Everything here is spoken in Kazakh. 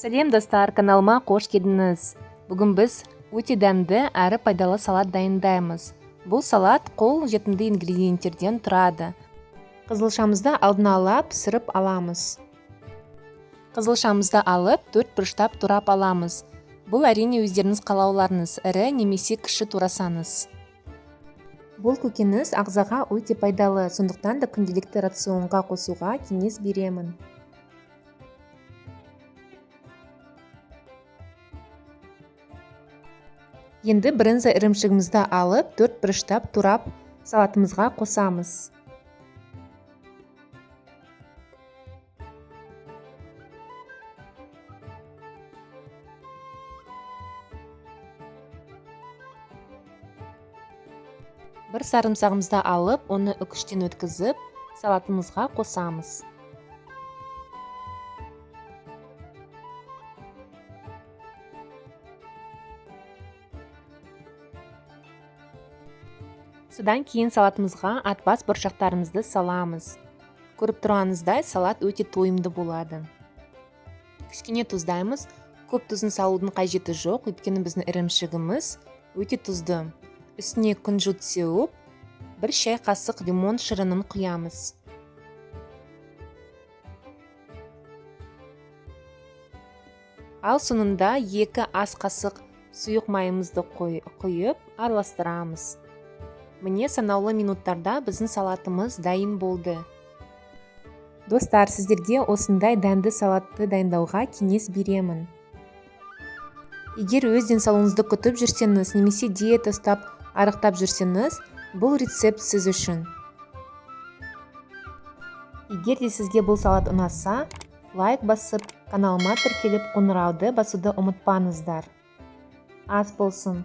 Сәлем, достар, каналыма қош келдіңіз. Бүгін біз өте дәмді әрі пайдалы салат дайындаймыз. Бұл салат қол жетімді ингредиенттерден тұрады. Қызылшамызды алдын ала пісіріп аламыз. Қызылшамызды алып, төрт бұрыштап турап аламыз. Бұл әрине өздеріңіз қалауларыңыз, ірі немесе кіші турасаңыз. Бұл көкөніс ағзаға өте пайдалы, сондықтан да күнделікті рационға қосуға кеңес беремін. Енді брынза ірімшігімізді алып, төрт бұрыштап турап салатымызға қосамыз. Бір сарымсағымызды алып, оны үкіштен өткізіп, салатымызға қосамыз. Содан кейін салатымызға атбас бұршақтарымызды саламыз. Көріп тұрғаныңыздай, салат өте тойымды болады. Кішкене тұздаймыз. Көп тұзын салудың қажеті жоқ, өйткені біздің ірімшігіміз өте тұзды. Үстіне күнжіт сеуіп, бір шай қасық лимон шырынын құямыз. Ал соңында 2 ас қасық сұйық майымызды құйып, араластырамыз. Міне, санаулы минуттарда біздің салатымыз дайын болды. Достар, сіздерге осындай дәмді салатты дайындауға кеңес беремін. Егер өз денсаулығыңызды күтіп жүрсеңіз немесе диета ұстап арықтап жүрсеңіз, бұл рецепт сіз үшін. Егер де сізге бұл салат ұнаса, лайк басып, каналыма тіркеліп, қоңырауды басуды ұмытпаңыздар. Ас болсын!